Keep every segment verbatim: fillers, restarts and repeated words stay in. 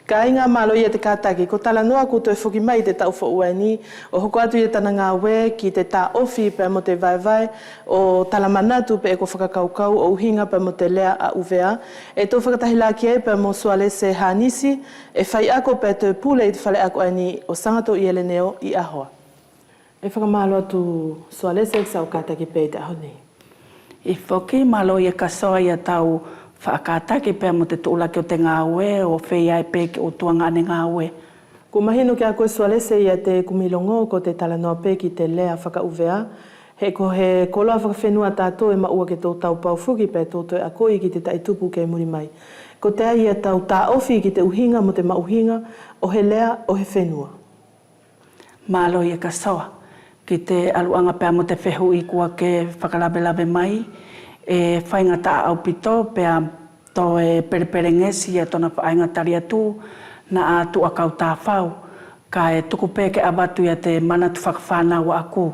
Kāiga, mālō ia te kātaki. Ko Talanoa kua toe foki mai ʻi te taʻu foʻou ʻaeni ʻo hoko atu ia tana gāue ki te taʻofi pea mo te vaevae ʻo tala manatu peʻe ko fakakaukau ʻo ʻuhiga pea mo te lea ʻa ʻUvea. ʻE tou fakatahi la ki ai pea mo Sualese Hanisi, ʻe faiako pea toe pule ʻi te faleako ʻaeni ʻo Sagato Ieleneo ʻi Ahoa. ʻE fakamālō atu Sualese ki siʻau kātaki pea ʻi te ʻaho nei. ʻIo foki, mālō ia Kasoa ia tau fakakātaki pea mo te tuʻulaki ʻo te gāue ʻo feia pe ke ʻutuʻaga ʻae gāue. Kua mahino kia koe Sualese ia te kumi logo ko te talanoa pe ki te lea fakaʻuvea. He ko he koloa fakafenua ʻa tātou ʻe maʻua ke tou taupau foki pea tou toe akoʻi ki te taʻi tupu ke muli mai. Kotea ia tau taʻofi ki te ʻuhiga mo te maʻuhiga ʻo he lea ʻo he fenua. Mālō ia Kasoa ki te ʻaluʻaga pea mo te fehuʻi kua ke fakalavelave mai. ʻE faigataʻa ʻaupito pea toe pelepelegesi ia tona faʻahiga tali atu naʻa tuʻa kau tafau, kaʻe tuku pe ke ʻavatu ia te manatu fakafānau ʻaʻaku.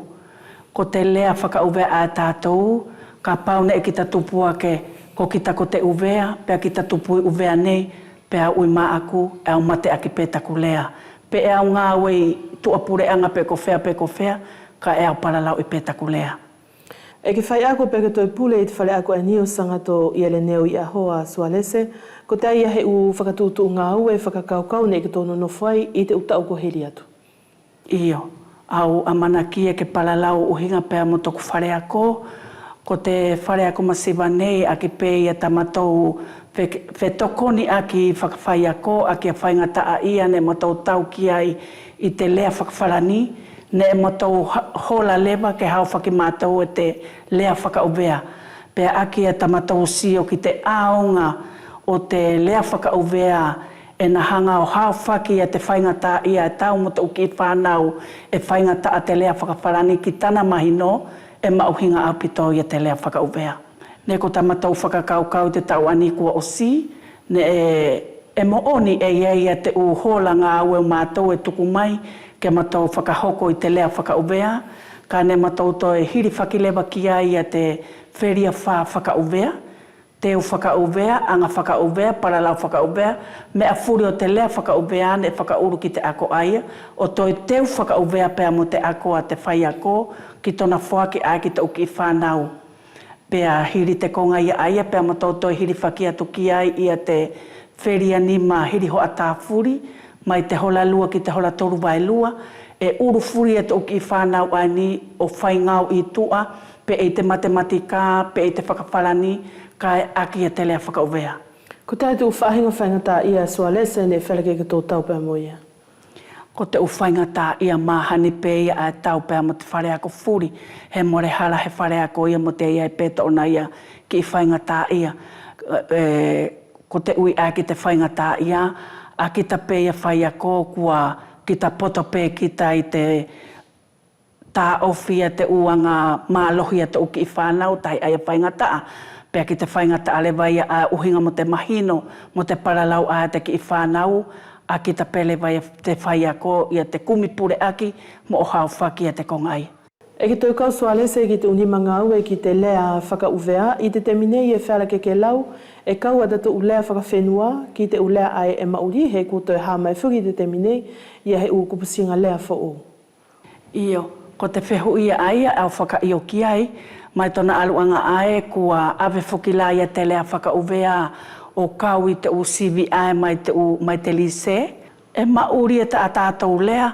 Ko te lea fakaʻuvea ʻa tātou, kapau neʻe kita tupu ake ko kita ko te ʻUvea, pea kita tupu ʻi ʻUvea nei, pea ui maʻaku ʻe au mate ake pe taku lea. Pe ʻe au gāue ʻi tuʻa puleʻaga pe ko fea pe ko fea, kaʻe au palalauʻi pe taku lea. ʻE ke faiako pea ke toe pule ʻi te faleako ʻaeni ʻo Sagato Ieleneo ʻi Ahoa Sualese, kotea ia he ʻu fakatuʻutuʻu gāue fakakaukau neʻe ke tou nonofo ai ʻi te ʻu taʻu kua hili atu. ʻIo, au ʻamanaki ʻe ke palalau ʻuhiga pea mo toku faleako. Ko te faleako masiva nei ʻaki pe ia tamatou fe-, fetokoniʻaki fakafaiako ʻaki ia faigataʻaʻia neʻe matou tau ki ai ʻi te lea fakafalani, neʻe matou ha-, hola leva ke haofaki matou e te lea fakaʻuvea. Pea ʻaki ia tamatou sio ki te ʻaoga ʻo te lea fakaʻuvea, ʻe ina haga ʻo haofaki ia te faigataʻaʻia ʻe tau mo te ʻu kiʻi fānau ʻe faigataʻa te lea fakafalani ki tana mahino, ʻe maʻuhiga ʻaupito ia te lea fakaʻuvea. Neʻe ko tamatou fakakaukau ʻi te taʻu ʻaeni kua ʻosi, neʻe, ʻe moʻoni ʻe ʻi ai ia te ʻu hola gāue ʻo matou ʻe tuku mai ke matou fakahoko ʻi te lea fakaʻuvea, kaʻe neʻe matou toe hilifaki leva ki ai ia te felia fā fakaʻuvea, teu fakaʻuvea, aga fakaʻuvea, palalau fakaʻuvea, meʻa fuli ʻo te lea fakaʻuvea neʻe fakaʻulu ki te ako ʻaia, ʻo toe teu fakaʻuvea pea mo te ako ʻa te faiako ki tona foaki ʻae ki te ʻu kiʻi fānau. Pea hili te koga ia ʻaia pea matou toe hilifaki atu ki ai ia te felia nima hili hoʻatā fuli, mai te hola lua ki te hola tolu vaelua, ʻe ulu fuli e te ʻu kiʻi fānau ʻaeni ʻo faigaoʻi tuʻa, pe ʻi te matematika, pe ʻi te fakafalani, kaʻe ʻaki ia te lea fakaʻuvea. Kotea te ʻu faʻahiga faigataʻaʻia Sualese neʻe feala ke ke tou tau pea mo ia? Ko te ʻu faigataʻaʻia mahani pe ia ʻae ʻe tau pea mo te faleako fuli, he mole hala he faleako ia mo te ʻi ai pe tona ia kiʻi faigataʻaʻia. ʻE, ko te ui ʻae ki te faigataʻaʻia, ʻa kita pe ia faiako kua kita poto pe kita ʻi te taʻofi ia te ʻu aga malohi ia te ʻu kiʻi fānau, tahi ʻaia faigataʻa. Pea ki te faigataʻa leva ia ʻae ʻuhiga mo te mahino mo te palalau ʻa te kiʻi fānau, ʻa kita pe leva ia te faiako ia te kumi puleʻaki moʻo haofaki ia te koga ʻaia. ʻE ke toe kau Sualese ki te ʻu nima gāue ki te lea fakaʻuvea. ʻI te temi nei ʻe feala ke ke lau e kau ʻatatou ʻu lea fakafenua ki te ʻu lea ʻae ʻe maʻuli, he kua toe ha mai foki ʻi te temi nei ia he ʻu kupusiga lea foʻou. ʻIo, ko te fehuʻi ia ʻaia ʻe au fakaʻio ki ai. Mai tona ʻaluʻaga ʻae kua ʻave foki la ia te lea fakaʻuvea ʻo kau ʻi te ʻu sivi ʻae mai te ʻu, mai te lise. ʻE maʻuli e ta-, ʻatatou lea,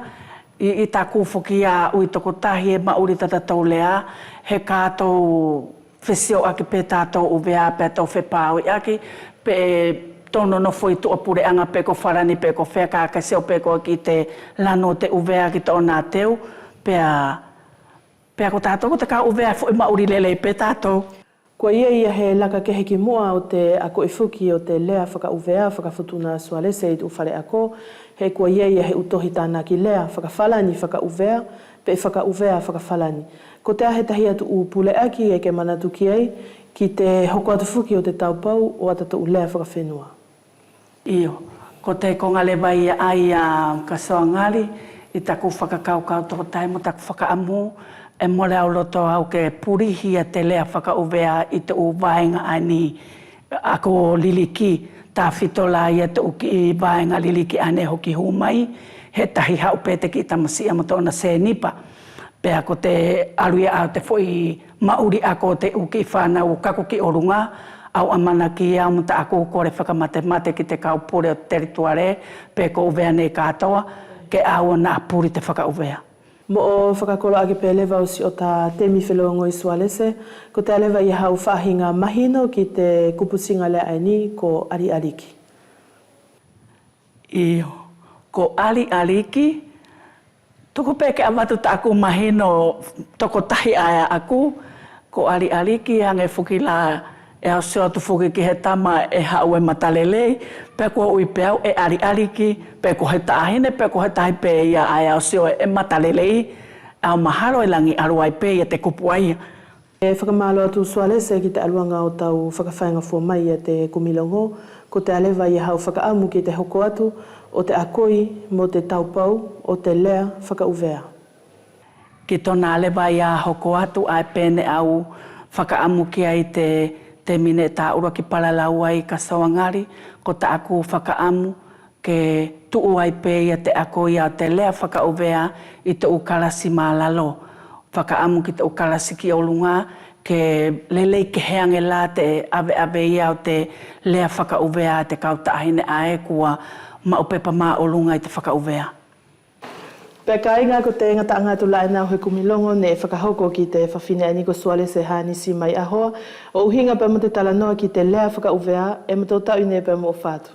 ʻi, ʻi taku foki ia ui tokotahi ʻe maʻuli tatatou lea, he ka tou fesioʻaki pe tatou ʻUvea pea tou fepaoʻiʻaki, pe tou nonofo ʻi tuʻa puleʻaga pe ko falani pe ko fea, kaʻe ke sio pe koe ki te lanu ʻo te ʻUvea ki tona teu, pea, pea ko tatou ko te kau ʻUvea foʻi maʻuli lelei pe tatou. Kua ʻi ai ia he laka kehe ki muʻa ʻo te akoʻi foki ʻo te lea fakaʻuvea fakafutuna Sualese ʻi te ʻu faleako, he kua ʻi ai ia he ʻu tohi tanaki lea fakafalani fakaʻuvea, pe fakaʻuvea fakafalani. Kotea he tahi atu ʻu puleʻaki ʻe ke manatu ki ai ki te hoko atu foki ʻo te taupau ʻo ʻatatou ʻu lea fakafenua? ʻIo, ko te koga leva ia ʻaia Kasoa Gali, ʻi taku fakakaukau tokotahi mo taku fakaʻamu, ʻe mole au loto au ke pulihi ia te lea fakaʻuvea ʻi te ʻu vaega ʻaeni. Ako liliki, tafito la ia te ʻu kiʻi vaega liliki ʻae neʻe hoki hu mai, he tahi haʻu pe te kiʻi tamasiʻi ʻa mo tona senipa. Pea ko te alu ia ʻo te foʻi maʻuli ako ʻo te ʻu kiʻi fanau ʻo kaku ki ʻoluga, au ʻamanaki au mo taku kole fakamatemate ki te kau pule ʻo te telituale, pe ko ʻUvea nei katoa, ke ʻaua naʻa puli te fakaʻuvea. Moʻo fakakoloa ake pe leva ʻo siʻota temi felogoi Sualese, kotea leva ia hau faʻahiga mahino ki te kupusiga lea ʻaeni ko alialiki? Io, ko alialiki, tuku pe ke avatu taku mahino tokotahi ʻae ʻaku, ko alialiki hage foki la ʻe au sio atu foki ki he tama ʻe haʻu ʻe matalelei, pe kua ui pe au ʻe alialiki, pe ko he taʻahine, pe ko he taʻahi pe ia ʻae au sio ʻe matalelei, au mahalo ʻe lagi alu ai pe ia te kupu ʻaia. ʻE fakamalo atu Sualese ki te aluʻaga ʻo tau fakafaigafua mai ia te kumi logo, kotea leva ia hau fakaʻamu ki te hoko atu ʻo te akoi mo te taupau ʻo te lea fakaʻuvea? Ki tona leva ia hoko atu ʻae pe neʻe au fakaʻamu ki ai te, te temi neʻe taʻulu ki palalau ai ka soagali, ko taku fakaʻamu ke tuʻu ai pe ia te ako ia ʻo te lea fakaʻuvea ʻi te ʻu kalasi malalo. Fakaʻamu ki te ʻu kalasi ki ʻoluga, ke lelei kehe age la te ʻaveʻave ia ʻo te lea fakaʻuvea ʻa te kau taʻahine ʻae kua maʻu pepa maʻoluga ʻi te fakaʻuvea. Pea kaiga, ko te gataʻaga atu la ʻaena ʻo he kumi logo neʻe fakahoko ki te fafine ʻaeni ko Sualese Hanisi Maiahoa, ʻo ʻuhiga pea mo te talanoa ki te lea fakaʻuvea, ʻe matou tau ʻi henei pea mo ʻofa atu.